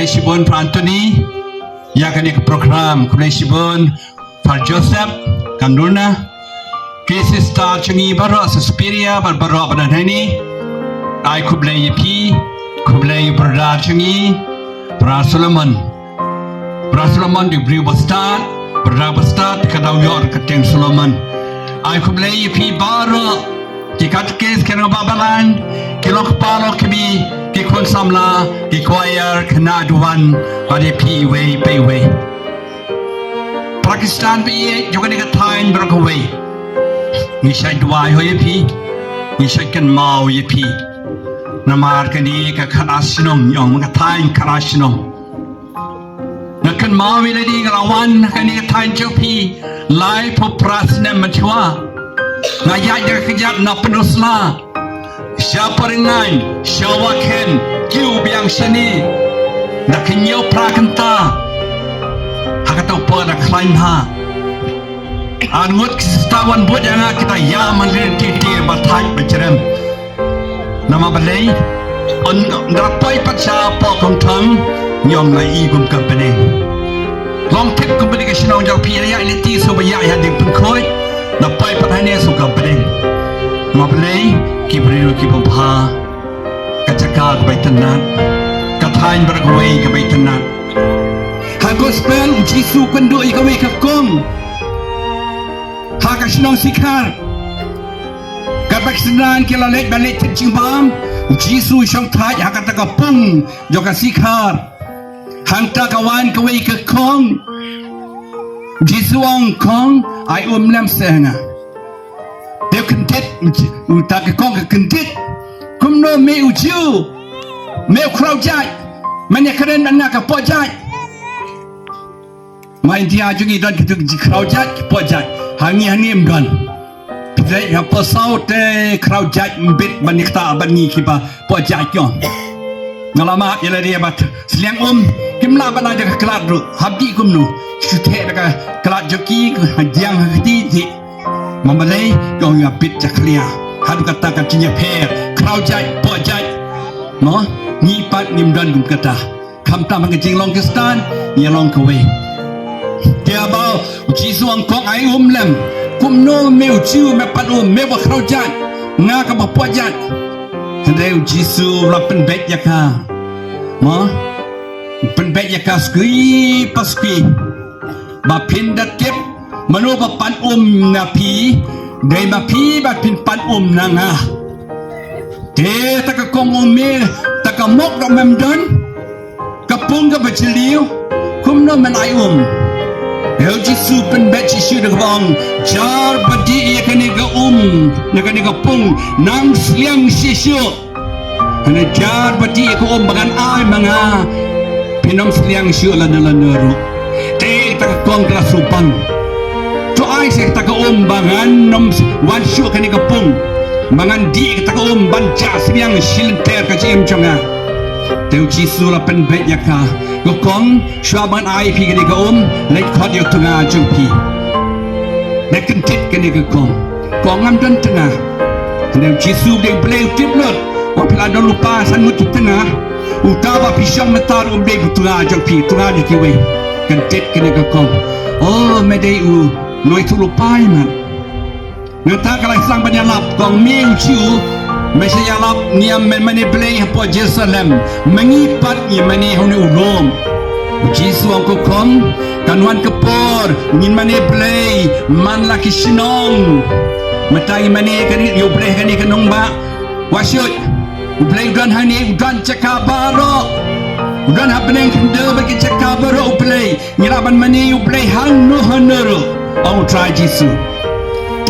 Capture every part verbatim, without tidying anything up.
Khublei shibun Pran Tony ïa kane ka program. Khublei shibun Pran Joseph Kandurna. Ki sister jong ngi baroh sa Superior bad baroh ba don hangne. Ai khublei ïa phi, khublei brother jong ngi, brother Solomon. Brother Solomon dei u briew ba stad, brother ba stad, ka dei u ïoh ka kyrteng Solomon. Ai khublei ïa phi baroh, ki katekis, ki rangbah balang, ki longkpa longkmie, ki khun samla, ki choir, khynnah duwan, bad ïa phi iwei pa iwei. Para Khristan ba ïeit jong kane ka thaiñ baroh kawei, ngi shait duwai ho ïa phi, ngi shait kynmaw ïa phi. Namar kane ka khatar shnong, ong, ka thaiñ khatar shnong. Nga kynmaw ïa lade nga la wan ha kane ka thaiñ jong phi laiphew phra snem mynshuwa. Nga ïaid da ka kjat na Pynursla sha Phyrnai, sha Wahkhen, kiew biang shane. Da ka hynñiew phra kynta ha kata ka por da khlaiñ bha. Ar ngut ki sister wan bud ïa nga, kita ïa man ri ti ti ba thait ba jrem. Namar balei? Ynda poi pat sha Pokongthang, ngi ong nga i kum ka bneng. Long tip kum bneng ka shnong jong phi, ïa lynti shu ba ïa ïa ding pynkhuid. Ynda poi pat hangne shu ka bneng. Namar balei? Ki briew kiba bha. Ka jaka kaba itynnat. Ka thaiñ baroh kawei kaba itynnat. Ha gospel u Jisu u kynduh ïa kawei ka kong ha ka shnong Sikhar. Katba ki synran ki la leit ban leit thied jingbam, u Jisu u shongthait ha kata ka pung jong ka Sikhar. Hangta ka wan kawei ka kong. U Jisu u ong, kong, ai um lem seh ha nga. Te u kyndit, u Ji-, uta ka kong ka kyndit. Kumno me u Jiw, me u khraw jait, men ïa kren bad nga ka poh jait. Ma India jong ngi don kito ki khraw jait, ki poh jait. Ha ngi, ha ngi ym don. Phi leit ha Pyrsaw te khraw jait ym bit ban ïa kata bad ngi kiba poh jait ki ong. Nga la map ïa lade ba sliang um kim lah ban ai da ka klat ruh. Hap dih kumno? Shu theh da ka klat jong ki, ha jiang ha kti dih. Namar balei? Ki ong ïa bit jakhlia. Haduh katta ka jingïapher. Khraw jait, poh jait. Mo? Ngi pat ngim don kum kata. Khamtam ha ka jinglong Khristan, ïa long kawei. Te haba u Jisu u ong kong ai um lem. Kumno me u Jiw me pat um, me ba khraw jait, nga kaba poh jait. Hynrei u Jisu u la pynbeit ïa ka. Mo? Pynbeit ïa ka skwi pa skwi. Ba phin da tip mano ba pan um na phi, dei ma phi ba phin pan um na nga. Te ta ka kong u ong me, ta ka mok dok mem don, ka pung kaba jylliew, kumno men ai um? Te u Jisu pynbeit shisha da kaba ong, jar ba dih ïa kane ka um na kane ka pung, nang sliang shisha. Hynrei jar ba dih ïa ka um ba ngan ai ma nga, phin ym sliang shuh lano lano ruh. Te ta ka kong ka la shu bang. To ai seh ta ka um ba ngan ym wan shuh kane ka pung, ba ngan dih ïa ta ka um ban jah sliang shilynter ka jingim jong nga. Te u Jisu u la pynbeit ïa ka, ka kong, shuwa ban ai phi kane ka um, leit khot ïa u tnga jong phi. Leit kyndit kane ka kong. Kong, ngam don tnga. Hynrei u Jisu u dei u Blei u tip lut. Wat phi la don lypa san ngut ki tnga, uta ba phi shong mynta um dei u tnga jong phi, tnga jong kiwei. Kyndit kane ka kong. O, me dei u nongïathuhlypa ïa nga. Nangta ka la sdang ban ïalap, ka ong, me u Jiw, me shait ïalap niam men mane blei hapoh Jerusalem, ma ngi pat ngi mane ha une u lum. U Jisu u ong, ko khong, kan wan ka por ngin mane blei man la ki shnong. Mynta ngi mane kane ïa u Blei ha kane ka nongbah. Wat shuh, u Blei u don hangne, u don jaka baroh. U don ha bneng khyndew bad ki jaka baroh u Blei. Ngi lah ban mane ïa u Blei hangno hangno ruh, ong u Trai Jisu.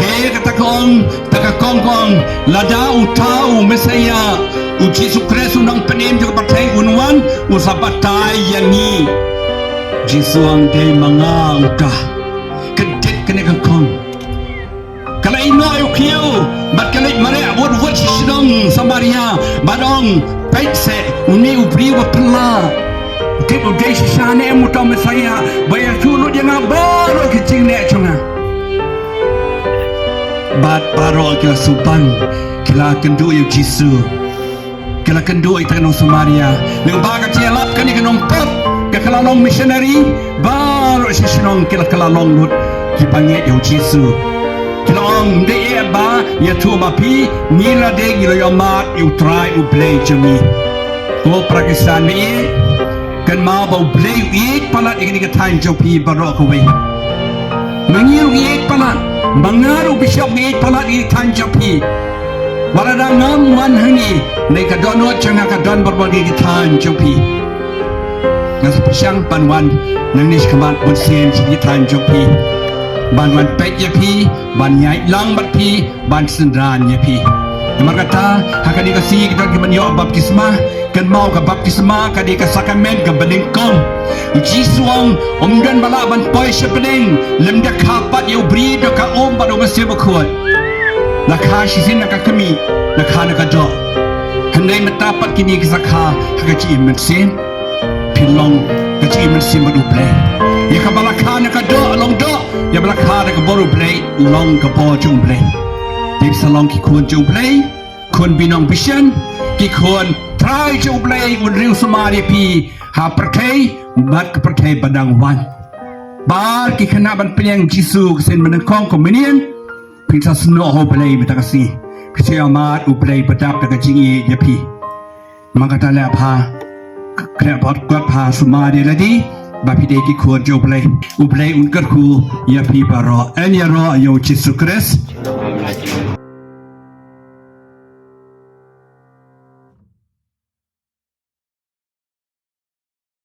Te kata ka ong, kata ka kong ka ong, lada uta u Messaïah, u Jisu Khrist u nongpynim jong ka pyrthei un wan, un sa batai ïa ngi. Jisu ong, dei ma nga uta. Kyndit kane ka kong. Ka la ïehnoh ïa u khiew bad ka leit mareh wut wut sha shnong Samaria bad ong, peit seh, une u briew ba phylla. Tip u dei shisha ne em uta u Messaïah ba ïathuh lut ïa nga baroh ki jingneh jong nga. Bad baroh ki la shu bang, ki la kynduh ïa u Jisu. Ki la kynduh ïa kata ka nong Samaria. Lyngba ka jingïalap kane ka nongpop, la long missionary, baroh shi shnong ki la kylla long lut ki bangeit ïa u Jisu. Ki la ong, ym dei eh ba ïathuh ma phi, ngi la dei ngi la ïoh mad ïa u Trai u Blei jong ngi. Ko para Khristan, ïeit, kynmaw ba u Blei u ïeit palat ïa kane ka thaiñ jong phi baroh kawei. Ma ngi ruh ngi ïeit palat, ma nga ruh bishop ngi ïeit palat ïa ka thaiñ jong phi. Wat la dang ngam wan hangne, ne ka dohnud jong nga ka don bor bor ïa ka thaiñ jong phi. Nga sa pyrshang ban wan nangne shakhmat bun sien sha ka thaiñ jong phi, ban wan peit ïa phi, ban ïaid lang bad phi, ban synran ïa phi. Namar kata, ha kane ka sngi ka don ki ban ïoh baptisma. Kynmaw, ka baptisma ka dei ka sakramen kaba nyngkong. U Jisu u ong, ym don ba lah ban poi sha bneng lymda kha pat ïa u Blei da ka um bad u Mynsiem Bakhuid. La kha shisien na ka kmie, la kha na ka doh. Hynrei mynta pat kine ki sa kha ha ka jingim mynsiem. Phin long ka jingim mynsiem bad u Blei. Ïa kaba la kha na ka doh long doh, ïa ba la kha na ka bor u Blei long ka bor jong u Blei. Te phi sa long ki khun jong u Blei, khun binong bishan, ki khun trai jong u Blei un riew sumar ïa phi ha pyrthei bad ka pyrthei ba dang wan. Bad ki khynnah ban pynïeng Jisu ka sien ba nyngkong kum mynhynnin, phin sa snoh ha u Blei mynta ka sngi. Phin sa ïa mad u Blei ba dap da ka jingïeit ïa phi. Namar kata leh pha, khleh bad kwah pha sumar ïa lade ba phi dei ki khun jong u Blei. U Blei un kyrkhu ïa phi baroh. Yn ïaroh ïa u Jisu Khrist.